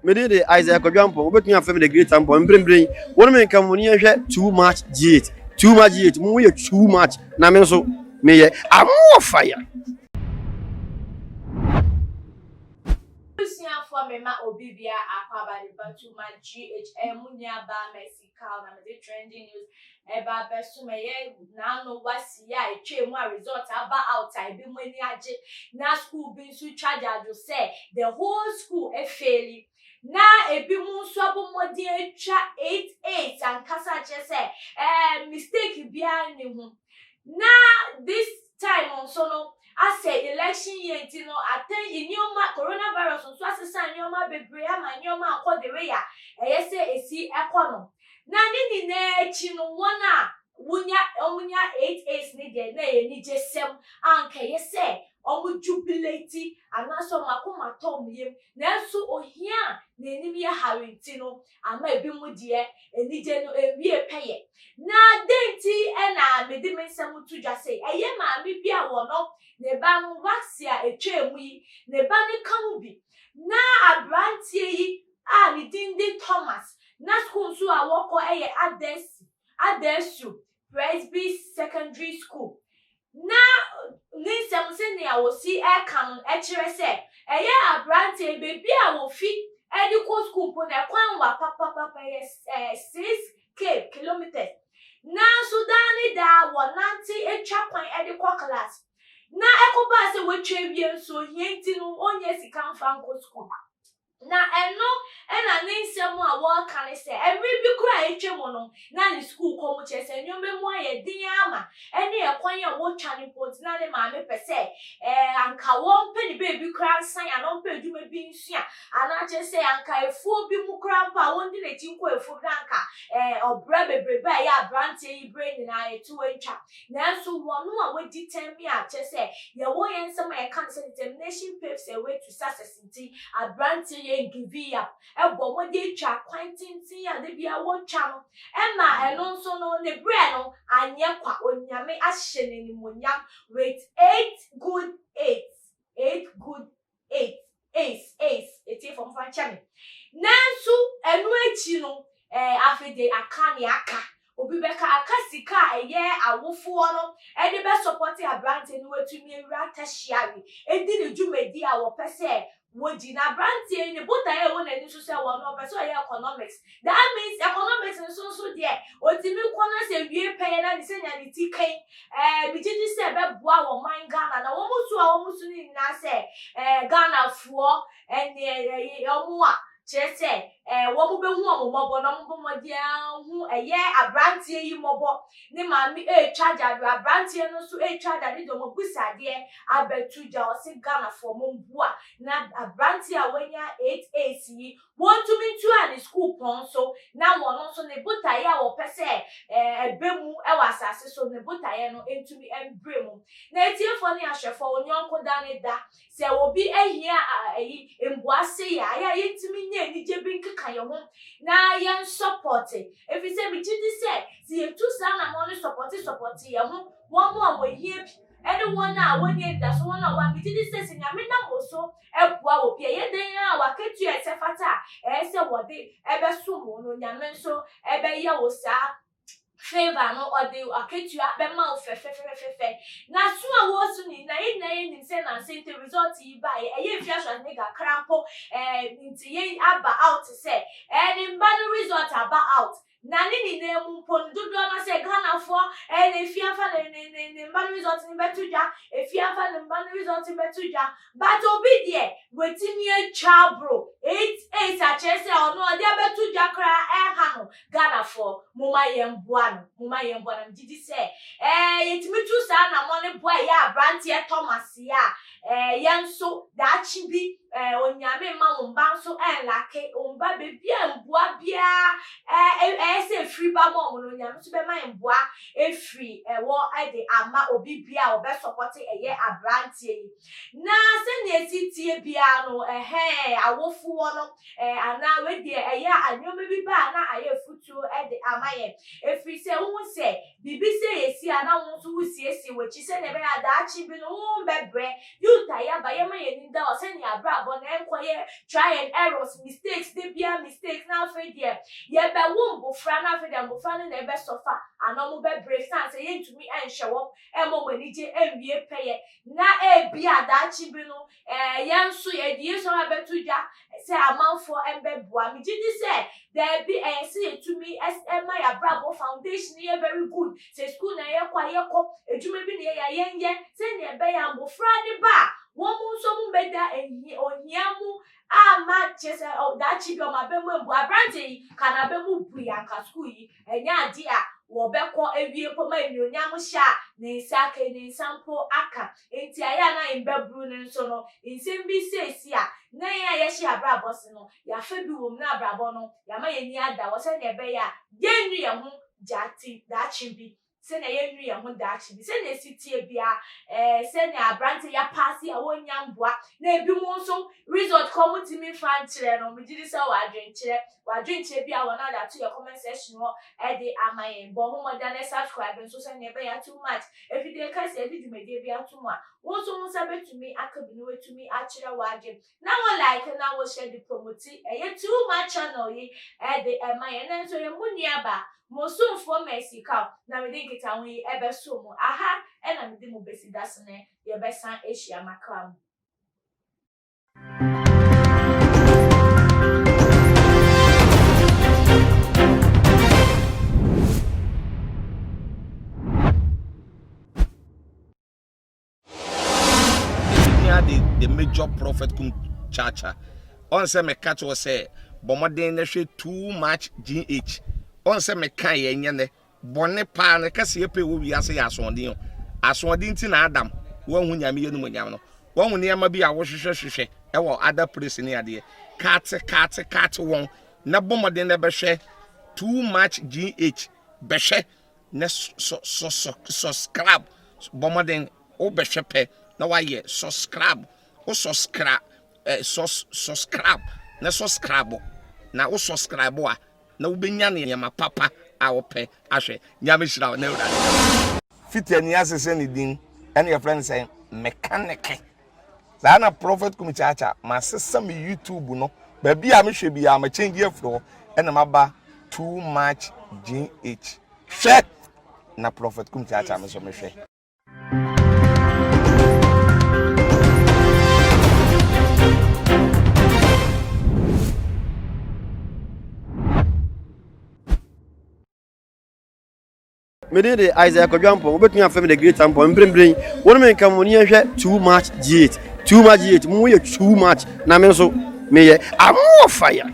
Mede de Isaiah Kwadwo Ampong, wobɛtumi afrɛ me the great Ampong. Mprempren wɔn me nka mo ni yɛhwɛ Too Much GH. Too Much GH, mo yɛ too much na me nso meyɛ amoɔ fire. Abusuafoɔ, mema obi bia akɔ de ba Too Much GH. Ɛyɛ mo nua baa Mercy Cow na mede trending news ɛba abɛso. Ɛyɛ n'ano wasi a etwa mu a result aba out a ebi mo ani agye, na school bi nso twa gyaadwo sɛ the whole school efaili, na ebi mu nso abɔ mmɔden atwa eight eight ankasa, kyerɛ sɛ mistake biara ne ho. Na this time nso no, asɛ election year nti no, atɛn nneɛma, coronavirus nso asesa nneɛma bebree ama nneɛma akɔ the way a ɛyɛ sɛ esi ɛkɔ no. Na ne nyinaa akyi no, wɔn a wonya, wɔnya eight eight ne deɛ, na ɛyɛ anigye sɛm a nka ɛyɛ sɛ wɔn jubilate anaasɛ wɔn akoma tɔ wɔn yam. Nanso ohia a n'anim yɛ hare nti no ama ebi mu deɛ, anigye no ewie pɛyɛ. Na den ti ɛna mede me nsɛm to dwa sɛ ɛyɛ maame bi a wɔn ne ba no WASSCE a etwa mu yi, ne ba no ka ho bi. Na aberanteɛ yi a ne din de Thomas, na school nso a wɔkɔ ɛyɛ Adesi Adesu Presby Secondary School. Na ne nsɛm sɛnea wɔsi ɛka no ɛkyerɛ sɛ ɛyɛ aberanteɛ, beebi a wofi ɛde kɔ school mpo na ɛkwan wa papapapa, yɛ 6K kilometres. Nanso daa ne daa wɔnante atwa kwan ɛde kɔ class. Na ɛkɔbaa sɛ wɔatwa awie nso, ohia nti no ɔnyɛ sika mfa nkɔ school. Na ɛno ɛna ne nsɛm a wɔreka ne sɛ ɛmere bi kora a atwa mu no, na ne sukuu kɔ mu kyerɛ sɛ nneɛma mu ayɛ den ama ɛne ɛkwan a wɔtwa ne mpo nti, na ne maame pɛ sɛ anka wɔmpɛ ne beebi kora nsan anaa ɔmpɛ adwuma bi nsua, anaa kyerɛ sɛ anka efuo bi mu kora mpo a wɔndi n'akyi nkɔ efuo bi, na anka ɔbrɛ bebrebe a ɛyɛ aberanteɛ yi bere nyinaa yɛtu wɔntwa. Nanso wɔn a wɔdi tɛn mi a kyerɛ sɛ yɛwɔ yɛn nsɛm a yɛka no sɛ determination paves a way to success nti, aberanteɛ yɛn give up, ɛbɔ wɔde atwa kwan tenten a de bia wɔtwa no, ɛma ɛno nso no ne brɛ no anyɛ kwa. Onyame ahyɛ n'animonyam with eight good eight, eight good eight, ace ace. Etie fam fa nkyɛn mi. Nanso ɛno akyi no, afei de aka ne aka obi bɛka aka sika a ɛyɛ awofoɔ no ɛde bɛ support aberanteɛ no watumi awura tertiary edi ne dwumadi a wɔpɛ sɛ wogyi. Na aberanteɛ yi ne botaeɛ a ɛwɔ n'ani so sɛ wɔn no ɔpɛ sɛ ɔyɛ economics. That means economics nso deɛ, otumi kɔ na sɛ wie pɛyɛ na ne sɛ nya ne ti kan, megye di sɛ ɛbɛboa wɔn man Ghana. Na wɔn so a wɔn so ne nyinaa sɛ Ghanafoɔ ɛne ɛyɛ wɔn a kyerɛ sɛ wɔn bɛhu wɔn mmɔbɔ na wɔn bɔ mmɔden ahu ɛyɛ aberanteɛ yi mmɔbɔ. Ne maame etwa gyado, aberanteɛ no nso etwa gyado de wɔn busadeɛ abɛto gya. Ɔsi Ghanafoɔ mo mboa na aberanteɛ a wɔanya eight eight yi, wɔntumi ntua ne school pɔn so, na wɔn nso ne botaeɛ a wɔpɛ sɛ ɛbɛ mu ɛwɔ asase so, ne botaeɛ no ntumi mbrɛ mu. Na etiefoɔ ne ahwɛfoɔ, wɔn nyɔnko da ne da sɛ obi ahia ɛyi mboase yɛ ayɛ a, yɛntumi nye anigye bi nkeka yɛn ho na yɛn support, efi sɛ megye di sɛ sɛ yɛtu saa na wɔn no support yɛn ho, wɔn a wɔhia bi ɛne wɔn a wɔnyɛ nidaso, wɔn a wɔn megye di sɛ sɛ Nyame nam wɔ so ɛboa wɔ bi a ɛyɛ dan a wakatua ɛsɛ fata a ɛyɛ sɛ wɔde ɛbɛsom wɔn no, Nyame nso ɛbɛyɛ wɔ saa favour no, ɔde akatua bɛma wo fɛfɛfɛfɛfɛ. Na so a wɔresu ne na yɛn nyinaa yɛnim sɛ nansa nti result yi ba yɛ ɛyɛ mfi aso ne kakra mpo nti yɛn aba out sɛ ne mba no result aba out. Na ne nyinaa mu mpo no, dodoɔ no sɛ Ghanafoɔ na efi afa ne mba no result no bɛto dwa, efi afa ne mba no result no bɛto dwa. But obi deɛ, wɔtumi atwa aboro eight eight, akyerɛ sɛ ɔno ɔde abɛto dwa koraa ɛha no. Ghanafoɔ, moma yɛn boa no, moma yɛn boa no. Megye di sɛ yɛtumi tu saa anamɔ ne boa ɛyɛ aberanteɛ Thomas yi a, yɛn nso daakye bi Onyame mma wo mba nso ɛnlake wo mba. Beebi a mboa biara ɛyɛ sɛ efiri ba ma ɔmo no, Onyame nso bɛma mboa efiri ɛwɔ ɛde ama obi bia a ɔbɛ support ɛyɛ aberanteɛ yi. Na sɛnea esi tie biara no, ɛhɛn awofoɔ no anaa wedeɛ ɛyɛ a nneɛma bi ba a na ayɛ futuo ɛde ama yɛn, efiri sɛ wohu sɛ biribi sɛ yɛsi a, na wo nso wosiesie w'akyi sɛnea ɛbɛyɛ a daakye bi no wo bɛbrɛ. You Youth a yɛaba, yɛma yɛn ani da hɔ sɛnea abrabɔ no ɛnkɔyɛ try and errors, mistakes, da biara mistakes, na afei deɛ yɛbɛwo mbofra na afei deɛ mbofra no na ɛbɛsɔfa anaa ɔmo bɛbrɛ san sɛ yɛntumi ɛnhwɛ wɔn ɛmmɔ wɔn anigye ɛnwie pɛyɛ. Na ebia daakye bi no yɛn nso yɛde Yesu aba bɛto dwa sɛ amanfoɔ mbɛboa. Megye di sɛ daabi, ɛyɛ sɛ yɛtumi ɛma yɛn abrabɔ foundation no yɛ very good. Sɛ school na yɛkɔ a yɛkɔ, adwuma bi na yɛyɛ a yɛnyɛ, sɛnea ɛbɛyɛ a mbofra ne ba a wɔn nso wɔn bɛda ohia mu ama kyerɛ sɛ daakye bi wɔn aba mu abu. Aberanteɛ yi ka n'aba mu bui anka school yi ɛnyɛ ade a wɔbɛkɔ awie mpo ma anuonyam hyɛ a ne nsa aka yi, ne nsa mpo aka. Nti ayɛ a na mbɛburu no nso no, nsɛm bi seesi a na yɛn a yɛhyɛ abrabɔ se no, yɛafa bi wɔ mu na abrabɔ no yɛama yɛn ani ada hɔ sɛnea ɛbɛyɛ a yɛnnu yɛn ho gyaate daakye bi, sɛnea yɛnnu yɛn ho daakye bi, sɛnea esi tie bia sɛnea aberante yɛapaase a wɔnnya mboa na ebi mu nso result kɔ mo ntumi mfa nkyerɛ no. Megye di sɛ wɔ adwenkyerɛ, wɔ adwenkyerɛ bi a wɔn ade ato yɛ comment section hɔ ɛde ama yɛn. Bɔ ho mmɔden na subscribe nso sɛnea ɛbɛyɛ Too Much efidie kɛse yɛde dwumadie bi ato mu a, wɔn nso wɔn nsa bɛtumi aka bi na wɔatumi akyerɛ w'adwen na wɔ like na wɔhyɛ de promote ɛyɛ Too Much channel yi ɛde ɛma yɛn. Na nso yɛ mu nuaba mo somfoɔ Mercy Kaw na mede nkitaho yi ɛbɛso mu aha, ɛna mede mo bɛsi dasene yɛbɛsan ahyia makra mu. The Major Prophet Kum Chacha ɔn sɛ meka kyerɛ sɛ bɔ mmɔden na hwɛ Too Much GH. Ɔn sɛ meka yɛ nyɛ nɛ bɔne paa no kɛseɛ pɛ wɔ wiase yɛ asoɔden o. Asoɔden nti na Adam wanhu Nyame yɛ nomonyam no. Wahu nneɛma bi a wohwehwɛ hwehwɛ ɛwɔ other place ne adeɛ. Kaate kaate kaate wɔn na bɔ mmɔden na bɛhwɛ Too Much GH. Bɛhwɛ na subscribe. Bɔ mmɔden wobɛhwɛ pɛ na wayɛ subscribe. Wo subscribe subscribe na subscribe na wo subscribe a na wobɛnya nneɛma papa a wopɛ ahwɛ. Nyame hyira wo na Awurade fiti ani ase sɛ ne din ɛne yɛfrɛ no sɛ mekaneke. Saa na Prophet Kum Chacha masesa me YouTube no, baabi a mehwɛ biara makyɛngye afiri hɔ ɛna maba Too Much GH. Hwɛ na Prophet Kum Chacha me nso mehwɛ. Mede de Isaiah Kwadwo Ampɔn, wobɛtumi afrɛ me The Great Ampɔn. Mprempren wo ne me nka mo ne yɛnhwɛ Too Much GH. Too Much GH, mo yɛ too much na me nso meyɛ I'm more fire.